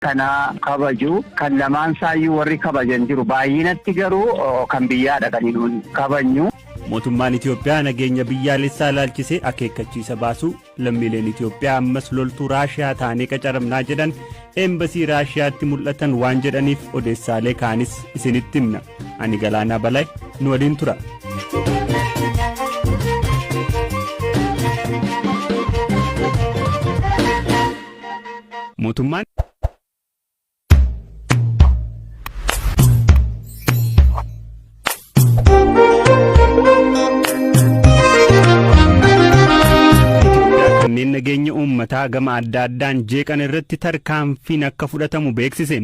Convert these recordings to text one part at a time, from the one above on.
kanaa kabaju. Kan lamaan saayyuu warri kabajan jiru. Baay'inatti garuu kan biyyaadha kan nuun kabajnu. Mootummaan Itoophiyaa nageenya biyyaalessaa ilaalchisee akeekkachiisa baasuu, lammiileen Itoophiyaa ammas loltuu Raashiyaa taanee qacaramnaa jedhan eembasii Raashiyaatti mul'atan waan jedhaniif odeessaalee kaanis isinitti himna. Ani Galaanaa Balay nu waliin tura. Mootummaan Kanneen nageenya uummataa gama adda addaan jeeqan irratti tarkaanfiin akka fudhatamu beeksise.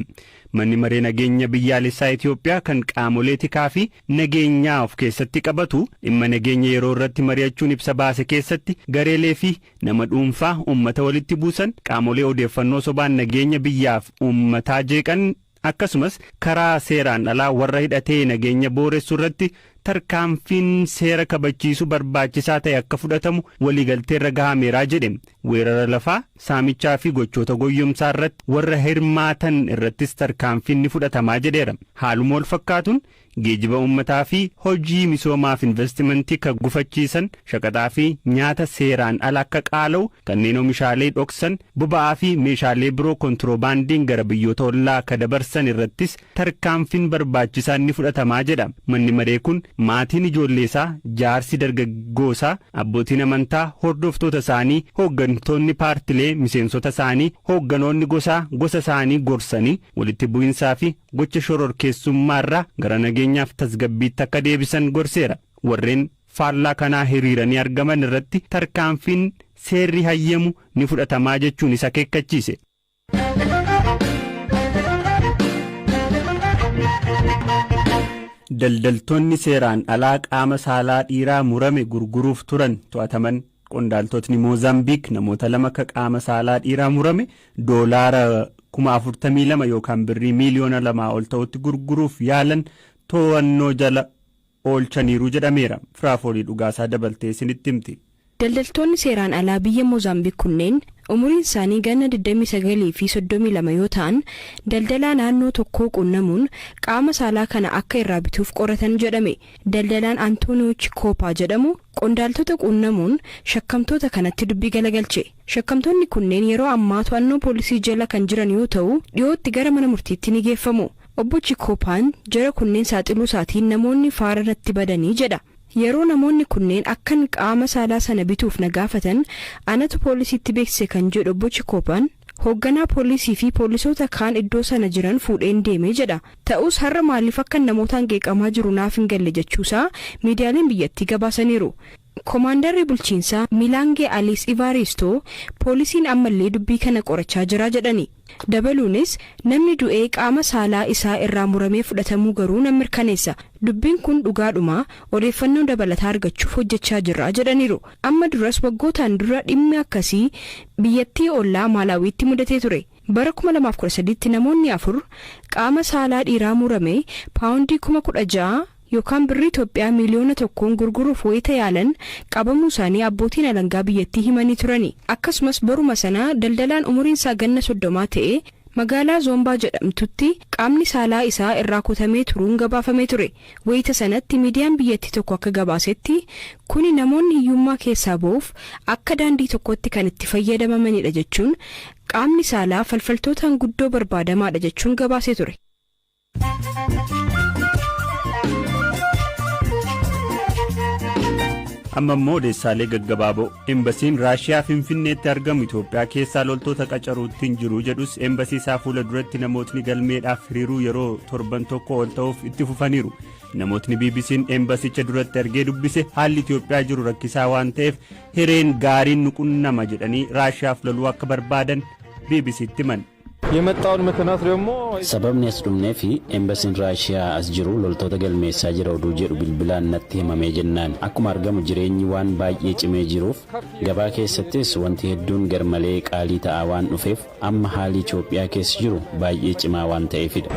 Manni maree nageenya biyyaalessaa Itoophiyaa kan qaamolee tikaa fi nageenyaa of keessatti qabatu dhimma nageenya yeroo irratti mari'achuun ibsa baase keessatti gareelee fi nama dhuunfaa uummata walitti buusan, qaamolee odeeffannoo sobaan nageenya biyyaaf uummataa jeeqan, akkasumas karaa seeraan alaa warra hidhatee nageenya booressu irratti tarkaanfiin seera kabachiisuu barbaachisaa ta'e akka fudhatamu waliigalteerra gahameeraa jedhe. Weerara lafaa, saamichaa fi gochoota goyyomsaa irratti warra hirmaatan irrattis tarkaanfiin ni fudhatamaa jedheera. Haaluma wal fakkaatuun geejiba uummataa fi hojii misoomaaf investimentii kan gufachiisan, shaqaxaa fi nyaata seeraan ala akka qaala'u kanneen oomishaalee dhoksan, boba'aa fi meeshaalee biroo kontiroobaandiin gara biyyoota ollaa akka dabarsan irrattis tarkaanfiin barbaachisaan ni fudhatamaa jedha. Manni maree kun maatiin ijoolleesaa, jaarsi dargaggoosaa, abbootiin amantaa, hordoftoota isaanii, hooggantoonni paartilee, miseensota isaanii, hoogganoonni gosaa gosa isaanii gorsanii walitti bu'insaa fi gocha shororkeessummaarraa gara nageenyaaf tasgabbiitti akka deebisan gorseera. Warreen faallaa kanaa hiriiranii argaman irratti tarkaanfiin seerri hayyamu ni fudhatamaa jechuun isa akeekkachiise. Daldaltoonni seeraan alaa qaama saalaa dhiiraa murame gurguruuf turan to'ataman. Qondaaltotni Moozaambiik namoota lama akka qaama saalaa dhiiraa murame doolaara 42,000 yookaan birrii miiliyoona 2 ol ta'utti gurguruuf yaalan to'annoo jala oolchaniiru jedhameera. Firaafoolii Dhugaasaa dabaltee isinitti himti. Daldaltoonni seeraan alaa biyya Moozaambiik kunneen umuriin isaanii ganna 29 fi 32 yoo ta'an, daldalaa naannoo tokkoo qunnamuun qaama saalaa kana akka irraa bituuf qoratan jedhame. Daldalaan Antooniyoo Chikoopaa jedhamu qondaaltota qunnamuun shakkamtoota kanatti dubbii galagalche. Shakkamtoonni kunneen yeroo ammaa to'annoo poolisii jala kan jiran yoo ta'u, dhiyootti gara mana murtiitti ni geeffamu. Obbo Chikoopaan jara kunneen saaxiluu isaatiin namoonni faara irratti badanii jedha. Yeroo namoonni kunneen akkan qaama saalaa sana bituuf na gaafatan anatu poolisiitti beeksise kan jedhu obbo Chikoopaan, hoogganaa poolisii fi poolisoota kaan iddoo sana jiran fuudheen deeme jedha. Ta'us har'a maaliif akkan namootaan qeeqamaa jiru naaf hin galle jechuusaa miidiyaaleen biyyattii gabaasaniiru. Komaandarri bulchiinsaa Milaangee Aliis Ivaaristoo poolisiin ammallee dubbii kana qorachaa jira jedhani. Dabaluunis, namni du'ee qaama saalaa isaa irraa muramee fudhatamuu garuu nan mirkaneessa. Dubbiin kun dhugaadhuma, odeeffannoo dabalataa argachuuf hojjechaa jirra jedhaniiru. Amma duras waggootaan dura dhimmi akkasii biyyattii ollaa Maalaawiitti mudatee ture. Bara 2013tti namoonni afur qaama saalaa dhiiraa murame paawundii 16,000 yookaan birrii Itoophiyaa miiliyoona 1n gurguruuf wayita yaalan qabamuu isaanii abbootiin alangaa biyyattii himanii turani. Akkasumas baruma sana daldalaan umuriin isaa ganna 30 ta'e magaalaa Zoombaa jedhamtutti qaamni saalaa isaa irraa kutamee turuun gabaafamee ture. Wayita sanatti miidiyaan biyyattii tokko akka gabaasetti, kuni namoonni hiyyummaa keessaa ba'uuf akka daandii tokkotti kan itti fayyadamamanidha jechuun, qaamni saalaa falfaltootaan guddoo barbaadamaadha jechuun gabaasee ture. Amma immoo odeessaalee gaggabaaboo. Embasiin Raashiyaa Finfinneetti argamu Itoophiyaa keessaa loltoota qacaruutti hin jiru jedhus, embasii isaa fuula duratti namootni galmeedhaaf hiriiruu yeroo torban tokko ol ta'uuf itti fufaniiru. Namootni BBC'n embasicha duratti argee dubbise haalli Itoophiyaa jiru rakkisaa waan ta'eef hireen gaariin nu qunnama jedhanii Raashiyaaf loluu akka barbaadan BBC'tti himan. የመጣውን ምክንያት ደግሞ Sababni as dhufnee fi embasiin Raashiyaa as jiru loltoota galmeessaa jira oduu jedhu bilbilaan natti himamee jennaan, akkuma argamu jireenyi waan baay'ee cimee jiruuf, gabaa keessattis wanti hedduun garmalee qaalii ta'aa waan dhufeef, amma haalli Itoophiyaa keessa jiru baay'ee cimaa waan ta'eefidha.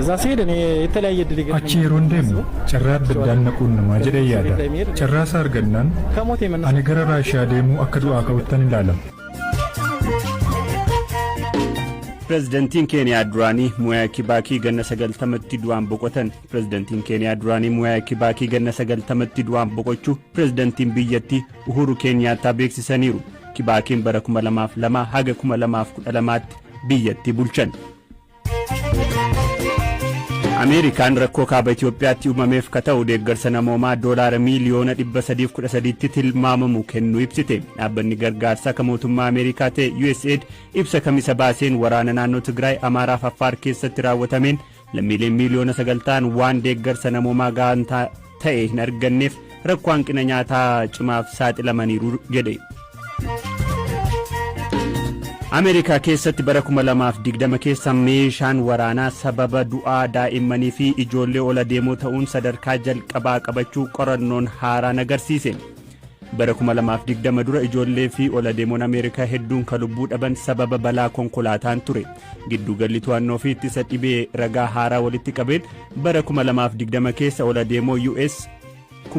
እዛ ሲሄድ እኔ የተለያየ እድል Achi yeroon deemu carraa adda addaan na quunnamaa jedhee yaada. Carraa isaa argannaan ከሞት የመነሳት ani gara Raashiyaa deemuu akka du'aa ka'uttan ilaalama. Pireezidantiin Keeniyaa duraanii Muwaayi Kibaakii ganna 90tti du'aan boqotan. Pireezidantiin Keeniyaa duraanii Muwaayi Kibaakii ganna 90tti du'aan boqochuu pireezidantiin biyyattii Uhuru Keeniyaattaa beeksisaniiru. Kibaakiin bara 2002 haga 2012tti biyyattii bulchan. Ameerikaan rakkoo kaaba Itoophiyaatti uumameef ka ta'u deeggarsa namoomaa doolaara miiliyoona 313tti tilmaamamu kennuu ibsite. Dhaabbanni gargaarsaa kan mootummaa Ameerikaa ta'e USAID ibsa Kamisa baaseen waraana naannoo Tigraay, Amaaraa fi Affaar keessatti raawwatameen lammiileen miiliyoona 9 ta'an waan deeggarsa namoomaa gahaa ta'e hin arganneef rakkoo hanqina nyaataa cimaaf saaxilamaniiru jedhe. Ameerikaa keessatti bara 2020 keessa meeshaan waraanaa sababa du'aa daa'immanii fi ijoollee ol adeemoo ta'uun sadarkaa jalqabaa qabachuu qorannoon haaraan agarsiise. Bara 2020 dura ijoollee fi ol adeemoon Ameerikaa hedduun kan lubbuu dhaban sababa balaa konkolaataan ture. Gidduugalli to'annoo fi ittisa dhibee ragaa haaraa walitti qabeen bara 2020 keessa ol adeemoo US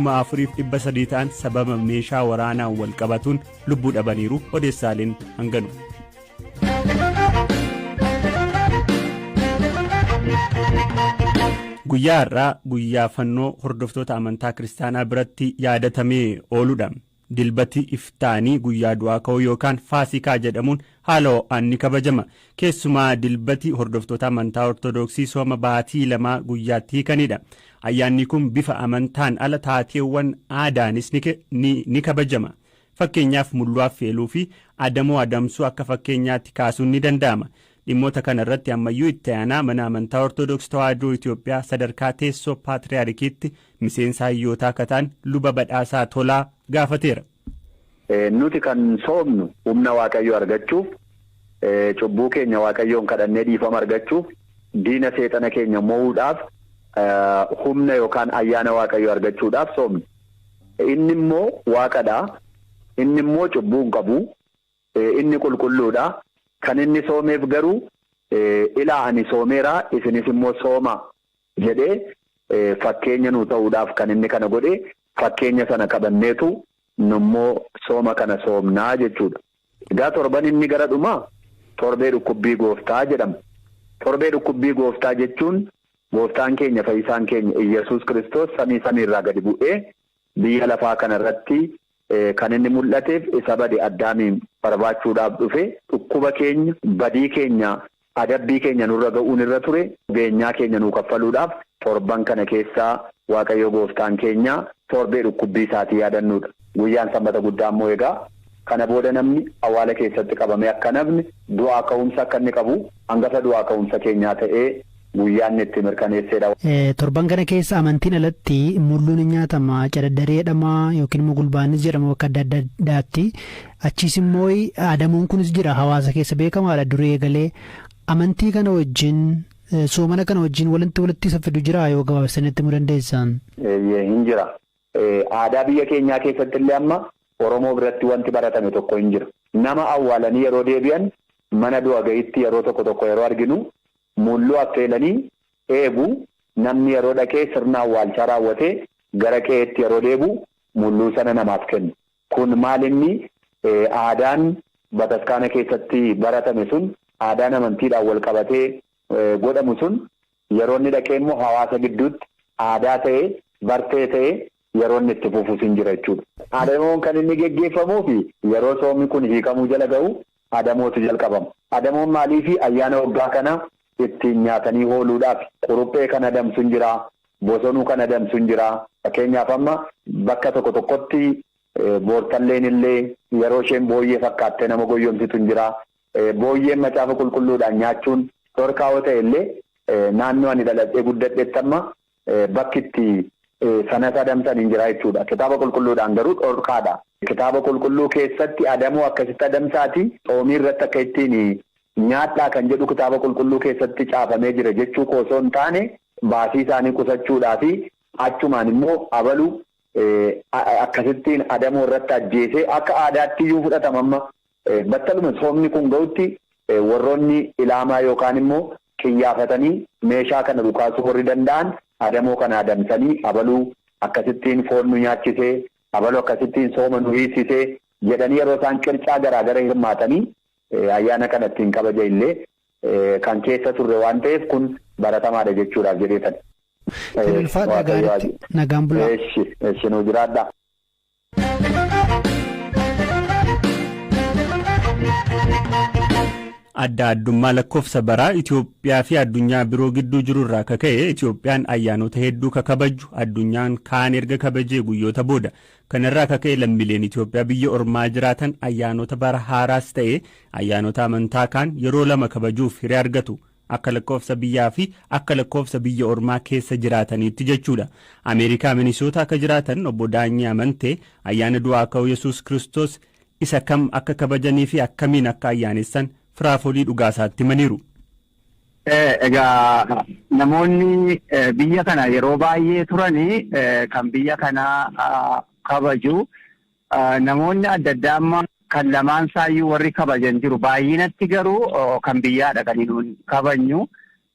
4,300 ta'an sababa meeshaa waraanaan wal qabatuun lubbuu dhabaniiru. Odeessaaleen hanganu. Guyyaa har'aa guyyaa fannoo hordoftoota amantaa kiristaanaa biratti yaadatamee ooludha. Dilbati iftaanii guyyaa du'aa ka'uu yookaan Faasikaa jedhamuun haala ho'aan ni kabajama. Keessumaa dilbati hordoftoota amantaa Ortodoksii sooma baatii 2 guyyaatti hiikanidha. Ayyaanni kun bifa amantaan ala taateewwan aadaanis ni kabajama. Fakkeenyaaf mulluu affeeluu fi adamoo adamsuu akka fakkeenyaatti kaasuun ni danda'ama. Dhimmoota kana irratti ammayyuu itti aanaa mana amantaa Ortodoksii Tawaahidoo Itoophiyaa sadarkaa teessoo Paatriyaarikiitti miseensa hayyootaa akka ta'an Luba Badhaasaa Tolaa gaafateera. Nuti kan soomnu humna Waaqayyoo argachuuf, cubbuu keenya Waaqayyoon kadhannee dhiifama argachuuf, diina seexana keenya mo'uudhaaf, humna yookaan ayyaana Waaqayyoo argachuudhaaf soomna. Inni immoo Waaqadha. Inni immoo cubbuu hin qabu. Inni qulqulluudha. Kan inni soomeef garuu ilaa ani soomeera isinis immoo sooma jedhee fakkeenya nu ta'uudhaaf kan inni kana godhe, fakkeenya sana qabanneetu nummoo sooma kana soomnaa jechuudha. Egaa torban inni gara dhumaa torbee dhukkubbii gooftaa jedhama. Torbee dhukkubbii gooftaa jechuun gooftaan keenya fayyisaan keenya Iyyasuus Kiristoos samii samiirraa gadi bu'ee biyya lafaa kanarratti kan inni mul'ateef isa bade Addaamiin barbaachuudhaaf dhufe, dhukkuba keenya, badii keenya, adabbii keenya nurra ga'uun irra ture beenyaa keenya nuu kaffaluudhaaf torban kana keessaa Waaqayyo gooftaan keenya torbee dhukkubbii isaatii yaadannudha. Guyyaan sanbata guddaa immoo egaa kana booda namni awwaala keessatti qabamee akka nafne du'aa ka'umsa akka inni qabu hangafa du'aa ka'umsa keenyaa ta'ee guyyaan itti mirkaneessedha. Torban kana keessa amantiin alatti mulluun ni nyaatama, cadaddaree jedhama yookiin immoo gulbaannis jedhama bakka adda addaatti. Achiis immoo adamoon kunis jira, hawaasa keessa beekamaadha durii eegalee. Amantii kana wajjin, soomana kana wajjin walitti isa fidu jira yoo gabaabsanii itti himuu dandeessan? Hin jira. Aadaa biyya keenyaa keessatti illee amma Oromoo biratti wanti baratame tokko hin jira. Nama awwaalanii yeroo deebi'an mana du'a gahiitti yeroo tokko tokko yeroo arginu mulluu affeelanii eegu, namni yeroo dhaqee sirna awwaalchaa raawwatee gara qe'eetti yeroo deebu mulluu sana namaaf kennu. Kun maal inni aadaan bataskaana keessatti baratame sun, aadaan amantiidhaan wal qabatee godhamu sun yeroo inni dhaqee immoo hawaasa gidduutti aadaa ta'ee bartee ta'ee yeroo inni itti fufus hin jira jechuudha. Adamoon kan inni geggeeffamuu fi yeroo soomni kun hiikamuu jala ga'u adamootu jalqabama. Adamoon maaliifi ayyaana waggaa kana ittiin nyaatanii ooluudhaaf quruphee kan adamsu hin jira, bosonuu kan adamsu hin jira. Fakkeenyaaf amma bakka tokko tokkotti boortalleen illee yeroo isheen booyyee fakkaattee nama goyyomsitu hin jira. Booyyeen macaafa qulqulluudhaan nyaachuun dhorkaa yoo ta'e illee naannoo ani dhaladhee guddadhetti amma bakki itti sanas adamsan hin jira jechuudha. Kitaaba qulqulluudhaan garuu dhorkaadha. Kitaaba qulqulluu keessatti adamoo akkasitti adamsaati xoomii irratti akka ittiin nyaadhaa kan jedhu kitaaba qulqulluu keessatti caafamee jira jechuu koo osoo hin taane baasii isaanii qusachuudhaa fi achumaan immoo abalu akkasittiin adamoo irratti ajjeesee akka aadaatti iyyuu fudhatama amma. Battaluma soomni kun ga'utti warroonni ilaamaa yookaan immoo qiyyaafatanii meeshaa kana dhukaasuu warri danda'an adamoo kana adamsanii abaluu akkasittiin foon nu nyaachisee, abaluu akkasittiin sooma nu hiisisee jedhanii yeroo isaan qircaa garaagara hirmaatanii ayyaana kana ittiin kabaja illee Kan keessa turre waan ta'eef kun baratamaadha jechuudhaaf jedheetan. Ulfaadha gaariitti nagaan bulaa. Eessi eessi nu jiraadha. Adda addummaa lakkoofsa baraa Itoophiyaa fi addunyaa biroo gidduu jiru irraa akka ka'e Itoophiyaan ayyaanota hedduu ka kabaju addunyaan kaan erga kabajee guyyoota booda. Kanarraa akka ka'e lammiileen Itoophiyaa biyya ormaa jiraatan ayyaanota bara haaraas ta'e ayyaanota amantaa kaan yeroo lama kabajuuf hiree argatu. Akka lakkoofsa biyyaa fi akka lakkoofsa biyya ormaa keessa jiraataniitti jechuudha. Ameerikaa Minisoota akka jiraatan obbo Daanyee Amantee ayyaana du'aa ka'uu Yesuus Kiristoos isa kam akka kabajanii fi akkamiin akka ayyaanessan Firaafolii Dhugaasaatti himaniiru. Egaa namoonni biyya kana yeroo baay'ee turanii kan biyya kanaa kabaju. Namoonni adda addaa amma kan lamaan isaayyuu warri kabajan jiru. Baay'inatti garuu kan biyyaadha kan nuun kabajnu.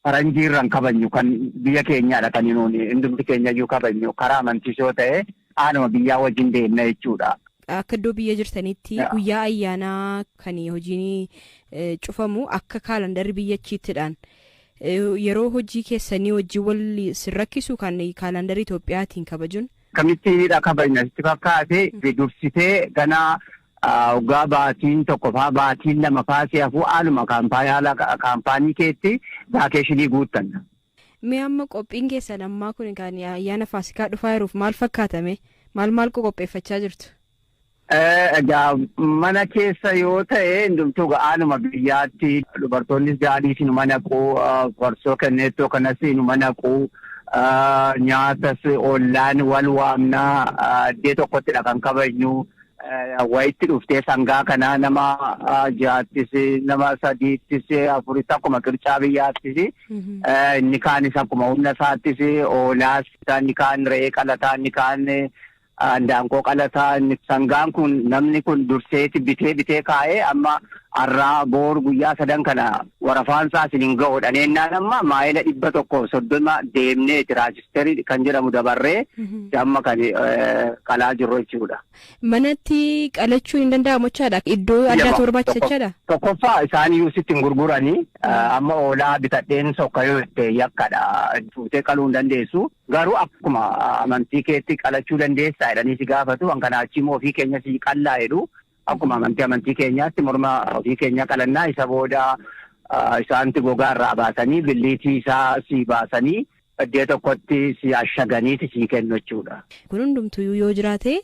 Faranjiirraan kabajnu kan biyya keenyaadha kan nuun hundumti keenyayyuu kabajnu. Karaa amantiis yoo ta'e aanuma biyyaa wajjin deemna jechuudha. Akka iddoo biyya jirtanitti guyyaa ayyaanaa kan hojiin cufamu akka kaalandarri biyyachiittidhaan yeroo hojii keessanii hojii wal sin rakkisu kan kaalandarri Itoophiyaatiin kabajuun. Akkamittiinidha kabajna sitti fakkaate dursitee ganaa waggaa baatiin tokko faa baatiin lama faa si hafuu haaluma kaampaanii keetti vaakeeshinii guuttanna. Mee amma qophiin keessan ammaa kun kan ayyaana Faasikaa dhufaa jiruuf maal fakkaatame? Maal maal qopheeffachaa jirtu? Egaa mana keessa yoo ta'e hundumtuu haaluma biyyaatti dubartoonnis daadhiis inuma naquu, farsoo kennettoo kanas inuma naquu, nyaatas ollaan wal waamnaa iddoo tokkottidha kan kabajnu. Wayitti dhuftee sangaa kanaa nama ja'attis nama sadiittis afuritti akkuma qircaa biyyaattis inni kaanis akkuma humna isaattis oolaas inni kaan re'ee qalataa inni kaan Andaanqoo qalataa sangaan kun namni kun durseeti bitee bitee kaa'ee amma har'aa boor guyyaa sadan kana warafaan isaa isin hin ga'u dhaneennaan amma maayila 130 deemnee tiraajisterii kan jedhamu dabarree amma kan qalaa jirru jechuudha. Manatti qalachuun hin danda'amu jechaadha. Iddoo addaatu barbaachisa jechaadha. Tokkoffaa isaan iyyuu sitti hin gurguranii amma oolaa bitadheen sokka yoo jette yakkadha fuutee qaluu hin dandeessu. Garuu akkuma amantii keetti qalachuu dandeessaa jedhanii si gaafatu. Kan kanaa achi immoo ofii keenya si qallaa jedhu. Akkuma amantii amantii keenyaatti morma ofii keenya qalannaa isa booda isaanti gogaa irraa baasanii billiitii isaa si baasanii iddoo tokkotti si ashaganiiti si kennu jechuudha. Kun hundumtuu yoo jiraate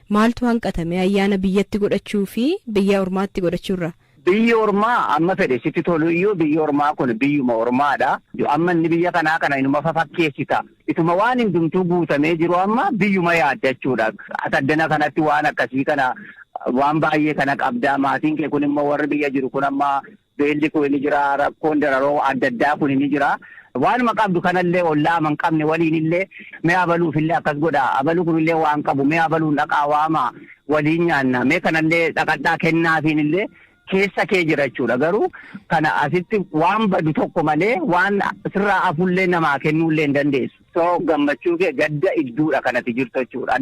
maaltu hanqatame ayyaana biyyatti godhachuu fi biyya ormaatti godhachuurra? Biyyi ormaa amma fedhe sitti tolu iyyuu biyyi ormaa kun biyyuma ormaadha. Amma inni biyya kanaa kana inuma fafakkeessita. Ituma waan hundumtuu guutamee jiru amma biyyuma yaadda jechuudha. Asaddana kanatti waan akkasii kana waan baay'ee kana qabdaa. Maatiin kee kun immoo warri biyya jiru kun amma beelli kun ni jira, rakkoon dararoo adda addaa kun ni jira. Waanuma qabdu kanallee ollaa aman qabne waliin illee mee abaluuf illee akkas godha. Abaluu kunillee waan qabu mee abaluun dhaqaa waama waliin nyaanna. Mee kanallee dhaqadhaa kennaafiin illee keessa kee jira jechuudha. Garuu kana asitti waan badu tokko malee waan sirraa afullee namaa kennuullee hin dandeessu. So gammachuu kee gadda idduudha kanatti jirtu jechuudha.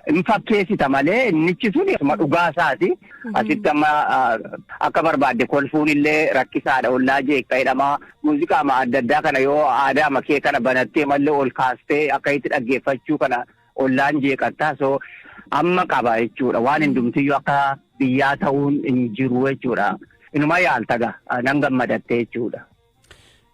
Hin fakkeessita malee innichi sun dhugaa isaati. Asitti amma akka barbaadde kolfuun illee rakkisaadha. Ollaa jeeqxa jedhama. Muuziqaa adda addaa kana yoo aadaa kee kana banattee mallee ol kaastee akka itti dhaggeeffachuu kana ollaan jeeqatta. So amma qaba jechuudha. Waan hundumtiyyuu akka biyyaa ta'uun hin jiru jechuudha. Inuma yaalta gaa nan gammadatte jechuudha.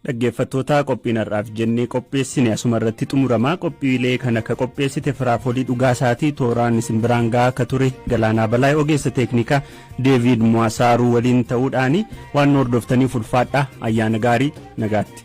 Dhaggeeffattoota qophiin har'aaf jennee qopheessine asuma irratti xumuramaa qophiilee kan akka qopheessite Firaafolii Dhugaasaatii tooraan isin biraan gahaa akka ture Galaanaa Balaa ogeessa teeknikaa Deevid Muwasaaruu waliin ta'uudhaan waan nu hordoftaniif ulfaadhaa ayyaana gaarii nagaatti.